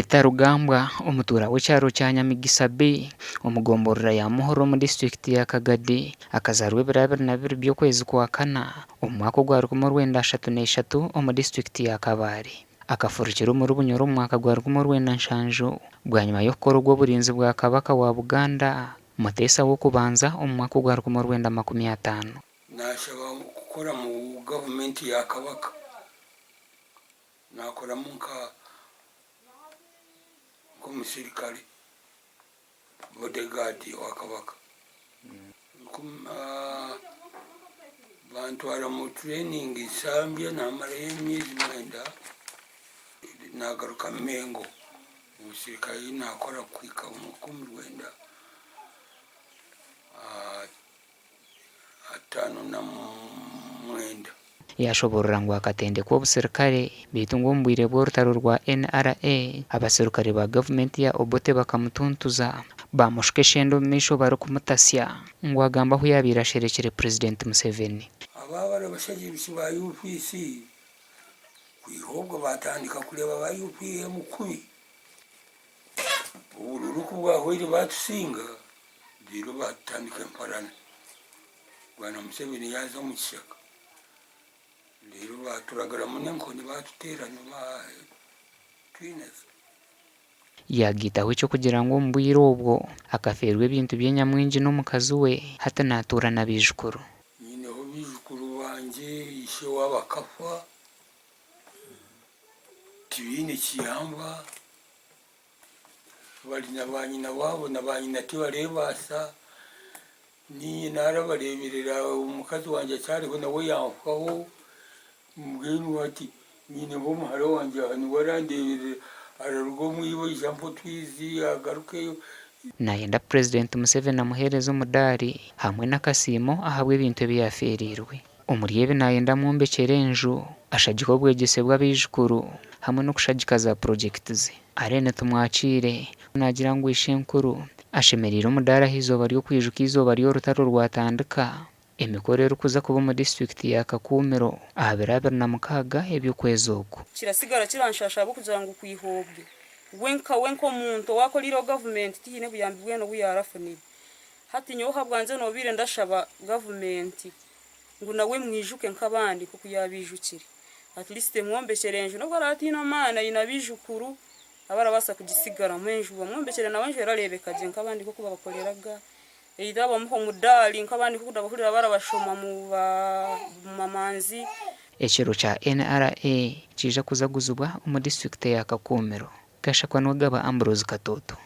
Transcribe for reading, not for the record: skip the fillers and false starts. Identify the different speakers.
Speaker 1: Peter Rugambwa, omutuura w'ekyaro kya Nyamigisa B omu gomborora ya Muhorro omu disiturikiti ya Kagadi akazaarwa ebiro 22 by'okwezi kwa kana omu mwaka ogwa 1933 omu disiturikiti ya Kabale. Akafurukira omuri Bunyoro omu mwaka gwa 1970 bwanyima y'okukora ogw'oburinzi bwa Kabaka wa Buganda Muteesa w'okubanza omu mwaka ogwa 1950.
Speaker 2: Naashaba kukora mu gavumenti ya Kabaka. Naakoramu nka nk'omusirikare, bodyguard wa Kabaka. Bantwara mu training Nsambya naamarayo emyezi mwenda, naagaruka Mengo omu busirikare ei naakora kuhika omu rukumi rwenda 59.
Speaker 1: Yaashoboorora ngu akatendekwa obusirikare beitu ngu omu bwire bw'orutaro rwa NRA, abaserukare ba gavumenti ya Obote bakamutuntuza baamushuka eshenda omu maisho barikumutasya ngu agambe ahu yaabaire asherekire Purezidenti Museveni.
Speaker 2: Aba abari abashagiriki ba UPC kwiha obwo baatandika kureeba aba UPM kubi. Obururu ku bwahweire baatusinga reero baatutandika emparana. Bwana Museveni yaaza omu kishaka reero baaturagaramu n'enkoni baatuteera nibatwinaza.
Speaker 1: Yaagaitaho eky'okugira ngu omu bwire obwo akafeerwa ebintu bye nyamwingi n'omukazi we, hati naatuura na baijukuru.
Speaker 2: Nyineho baijukuru bangye, ishe waabo akafa, tibaine kiyamba. Bari na baanyina waabo na baanyina tibareebaasa, niinye naarabareeberera omukazi wangye akyariho nawe yanfaho, mbwenu hati nyine nk'omuhara wangye aha niwe arandeeberera, araruga omu iba aije ampe otwizi agarukeyo.
Speaker 1: Nayenda Purezidenti Museveni amuheereze omudaari hamwe n'akasiimo ahabw'ebintu ebi yaafeereirwe. Omuri ebi nayenda amwombekyere enju, ashagike obwegyese bw'abaijukuru hamwe n'okushagika za purogyekiti ze. Allen Tumwakiire naagira ngu ishenkuru ashemereire omudaara aha izooba ry'okwijuka eizooba ry'orutaro rwatandika emikoro erikuza kuba omu disiturikiti ya Kakuumiro aha biro 26 eby'okwezi oku.
Speaker 3: Kirasigara kiranshasha ahabw'okugira ngu kwiha obwe we nka we nk'omuntu owakoriireho gavumenti tihaine buyambi bwena obu yaarafunire. Hati nyowe ahabwangye noobaire ndashaba gavumenti ngu nawe emwijuke nk'abandi nk'oku yaabaijukire. At least emwombekyere enju n'obu araabe ataine amaani aine abaijukuru abu arabaasa kugisigaramu enju bamwombekyere nawe enju erareebeka gye nk'abandi nk'oku babakoreraga. Either bamuhe omudaari nk'abandi nk'oku ndabahurira barabashoma omu mamanzi.
Speaker 1: Ekiro kya NRA kiija kuzaguzibwa omu disiturikiti eya Kakuumiro. Gashakwa Nuwagaba Ambrose Katoto.